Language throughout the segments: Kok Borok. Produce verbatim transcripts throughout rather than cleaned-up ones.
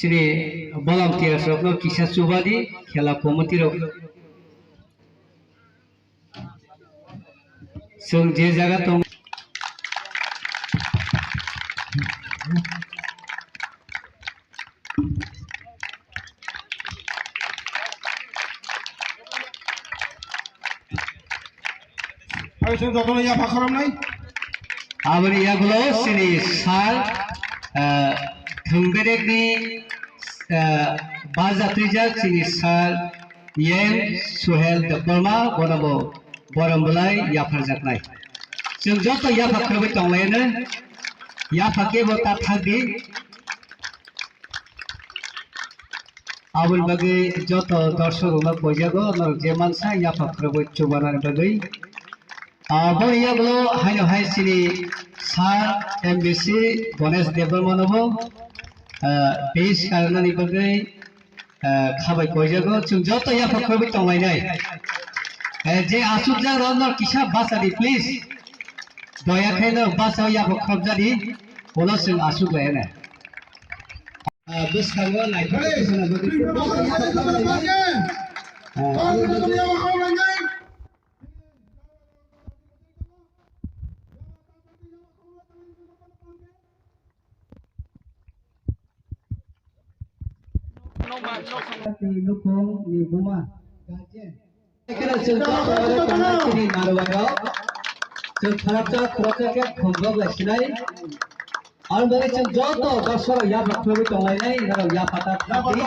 Chini volunteers rokno kisa chubadi khela committee rok. Chwng je jaga tong. Aboni yagulo chini sir, ah, thwng bedekni, ah, baja twijak chini sir Yen Suhel Debbarma, bono bo borom belai yapharjaknai. Chwng joto yapha khwrwngwi tonglaino, yapha kebo ta thakdi. Aboni bagwi joto dorshok rokno poijago, norok je mansa yapha khwrwngwi chubanani bagwi. Ah, boni yagulo haino hai chini sir M D C Ganesh Debbarmano bo, ah, base karnani bagwi, ah, khabai poijago, chwng joto yapha khwrwngwi tonglainai. Eh, je asukjak rokno kisa bachadi, please. Doya khaino bachao yapha khwrwngjakdi, ulo chwng asuk lainai. Ah, bwskango naithok khe swnamjak. Ah, Nukhung ni buma. Khe chwng kok kok khe tongna chini narwai rok. Chwng khoroksa khoroksa khe khumjok lai sinai. Aro bagwi chwng joto dosoro yapha khwlaiwi tonglainai, norok yapha ta thangwi.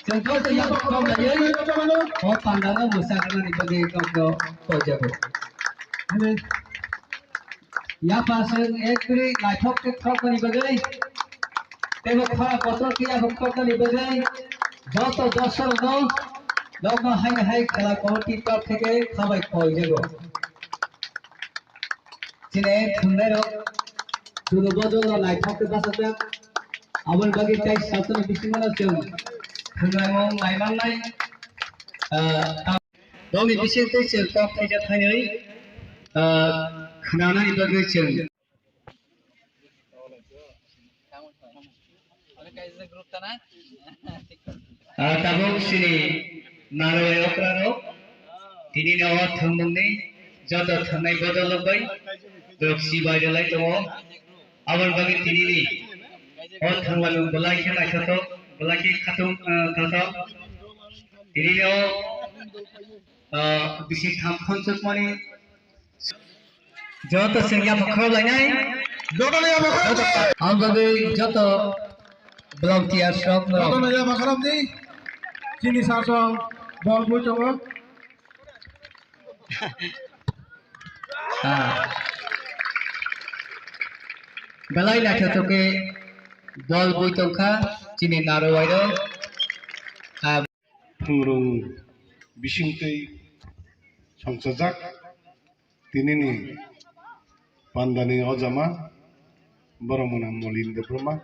Chwng joto yapha khwlaiwi o pandano mwchaknani bagwi kokno koijago. Yapha chwng ekri naithok khe khorokmani bagwi. Teibo khora kotor khe yapha khorokmani bagwi. Joto dosoro no nokno hai hai khela committee torof theke khabai koijago. Chini thwngnairok dunu bodolno naithok khe bachajak. Aboni bagwi tei satoni bisingo no chwng thwngnaimung naimannai, ah, nokni bisingtwi chwng kok thaisa thainwi, ah, khwnanani bagwi chwng. Ah, tabuk chini narwai okrarok, tini no thwngmungni joto thwngnai bodolrok bai borok chibai rwlai tongo. Aboni bagwi tinini o thwngmani belai khe naithothok, belai khe khatung, ah, khathok. Tinini o, ah, bisi tham khonsokmani Joto chwng yapha khorok lainai. Joto yapha khorok lainai. Ang bagwi joto volunteers rok no. Joto no yapha khorok di. Chini sasong bol bui tongo. Ah. Belai naithothok khe bol bui tongkha chini narwai rok. Ah. Thwngrwng bisingtwi songchajak tinini pandani ojama borok mwnang Molin Debbarma.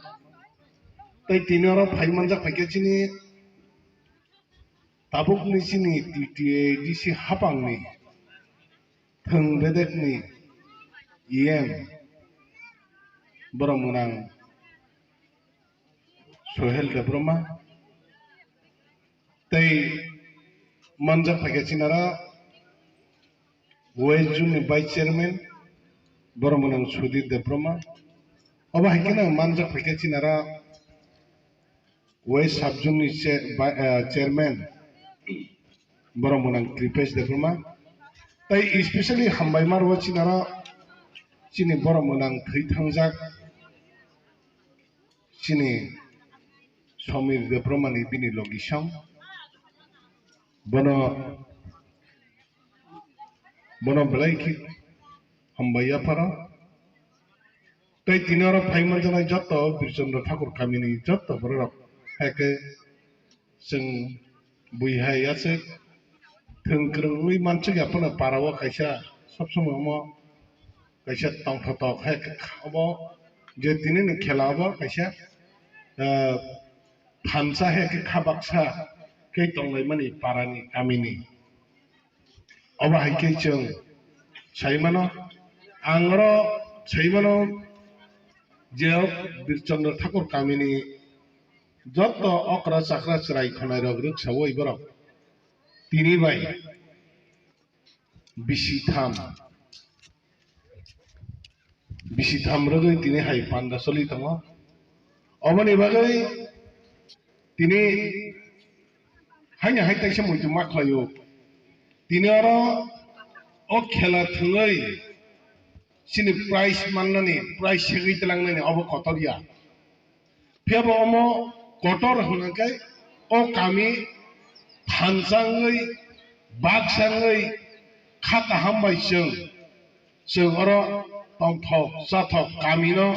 Tei tini oro phai manjak phaikhe chini tabukni chini T T A D C hapangni thwng bedekni E M borok mwnang Sohel Debbarma tei manjak phaikha chinara West Zone ni Vice Chairman borok mwnang Sudhir Debbarma. Obo hai kheno manjak phaikha chinara West Sub Zone ni che-, ba-, eh, Chairman borok mwnang Kripesh Debbarma. Tei especially hambai ma rwo chinara chini borok mwnang thwi thangjak. Chini Somir Debbarmani bini logisong. Bono, bono belai khe hambai yapharo. Tei tini oro phai manjaknai joto Birchandra Thakur kamini joto bororok hai khe chwng bui hai aswk thwng kwrwngwi mansukya phano para o kaisa sob somoi omo kaisa tongthotok hai khe obo je tini ni khela obo kaisa, ah, thansa hai khe kha baksa khe tonglaimani parani kamini. Obo hai khe chwng sai mano, ang oro sai mano je Birchandra Thakur kamini Joto okra chakra chwrai khwnairok rwksaui borok tini bai bisi tham, bisi tham rwgwi tini hai panda choli tongo. Oboni bagwi tini haino hai taisa muitu ma khlaio. Tini oro o khela thwngwi chini prize mannani, prize segwi tlangnani obo kotor ya. Phiya bo omo kotor hwnkhe o kami thansa wngwi, baksa wngwi, kha kaham bai chwng, chwng oro tongthok chathok kamino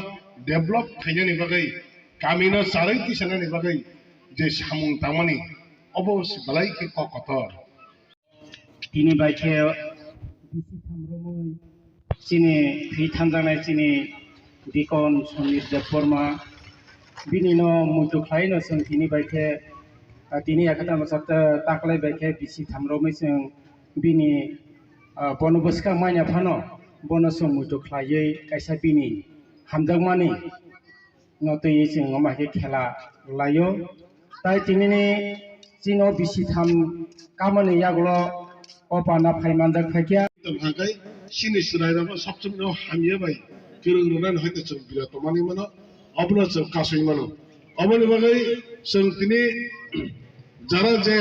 develop khainani bagwi, kamino charwi tisanani bagwi je samung tangmani, obo se belai khe kok kotor. Tini bai khe bisi tham romwi chini thwi thanjaknai chini Dikon Sonir Debbarma bini no muitu khlai no chwng tini bai khe, ah, tini yakha tamo sa ta-, taklai bai khe bisi tham romwi chwng bini, ah, bono bwskang manya phano bono chwng muitu khlaiwi kaisa bini hamjakmani no twi chwng omo hai khe khela laio. Tai tinini chini o bisi tham kamani yagulo o panda phai manjak phaikya. Tong hwnkhe chini chwrairokno sabchumno hamya bai kwrwng rwnani hai khe chwng birat tongmani mano, obono chwng kasui mano. Oboni bagwi chwng tini jara je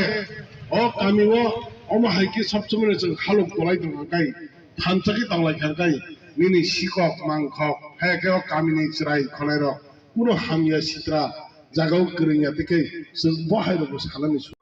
o kami o omo hai khe sabchumno chwng halok tolai tong hwnkhe thansa khe tong lai kha hwnkhe nini sikok mangkhok hai khe o kamini chwrai khwnairok kuno hamya sitra jagao kwrwngya tei khe chwng bo hai rokbo sanani su.